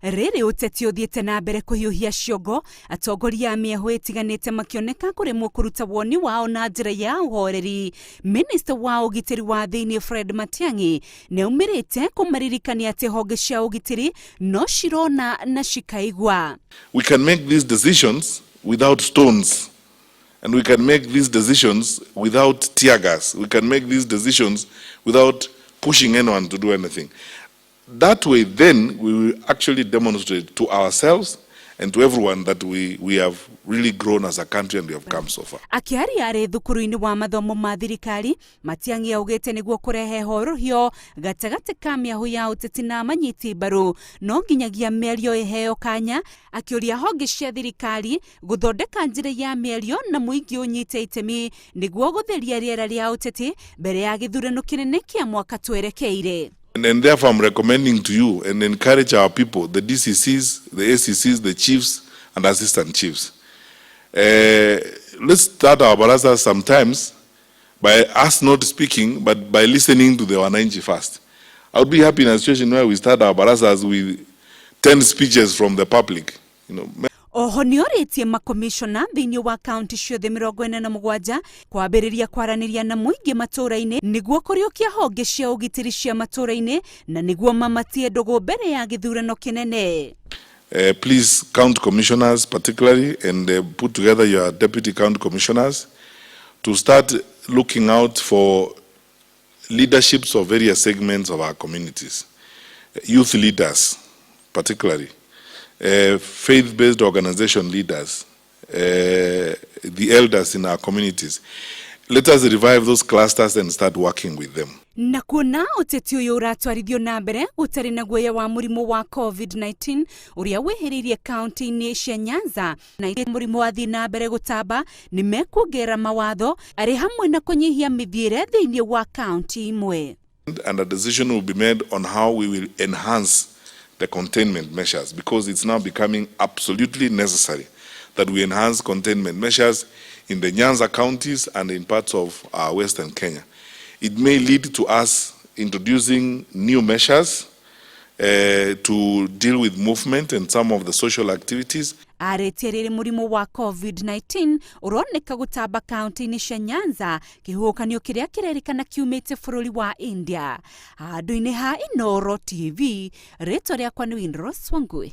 Rĩrĩ ũteti ũthiĩte na mbere kũhiũhia ciongo, atongoria a mĩahũ ĩtiganĩte makĩoneka kũremwo kũruta woni wao na njĩra ya ũhoreri. Minista wa ũgitĩri wa thĩinĩ Fred Matiang'i nĩaumĩrĩte kũmaririkania atĩ honge cia ũgitĩri no cirona na cikaigua. We can make these decisions without stones and we can make these decisions without tear gas. We can make these decisions without pushing anyone to do anything. That way then we will actually demonstrate to ourselves and to everyone that we have really grown as a country and we have come so far. Akĩaria arĩ thukuru-inĩ wa mathomo ma thirikari, Matiang'i augĩte nĩguo kũrehe horohio gatagatĩ ka mĩahũ ya ũteti na manyiti mbaru no nginyagia mĩario ĩheo kanya, akĩũria honge cia thirikari gũthondeka njĩra ya mĩario na mũingĩ ũnyite itemi nĩguo gũtheria rĩera rĩa ũteti mbere ya gĩthurano kĩnene kĩa mwaka twerekeire. And therefore I'm recommending to you and encourage our people, the DCCs, the ACCs, the chiefs and assistant chiefs. Let's start our barazas sometimes by us not speaking, but by listening to the wananchi first. I would be happy in a situation where we start our barazas with 10 speeches from the public. Oho nĩorĩtie makomishona thĩinĩ wa kaunti ciothe 47 kwambĩrĩria kwaranĩria na mũingĩ matũũra-inĩ nĩguo kũriũkia honge cia ũgitĩri cia matũũra-inĩ na nĩguo mamatie ndũgũ mbere ya gĩthurano kĩnene. Please, county commissioners particularly, and put together your deputy county commissioners to start looking out for leaderships of various segments of our communities, youth leaders particularly, faith-based organization leaders, the elders in our communities. Let us revive those clusters and start working with them. Na kuona ũteti ũyũ ũratwarithio na mbere ũtarĩ na guoya wa mũrimũ wa COVID-19 ũrĩa wĩhĩrĩirie kaunti-inĩ cia Nyanza na mũrimũ wathiĩ na mbere gũtamba, nĩ mekuongerera mawatho arĩ hamwe na kũnyihia mĩthiĩre thĩinĩ wa kaunti imwe. And a decision will be made on how we will enhance the containment measures, because it's now becoming absolutely necessary that we enhance containment measures in the Nyanza counties and in parts of Western Kenya. It may lead to us introducing new measures to deal with movement and some of the social activities. Arĩtie rĩrĩ mũrimũ wa COVID-19 ũroneka gũtamba kaunti-inĩ cia Nyanza, kĩhuhũkanio kĩrĩa kĩrerĩkana kiumĩte bũrũri wa India. Handũ-inĩ ha Inooro TV, rĩtwa rĩakwa nĩ Winrose Wangui.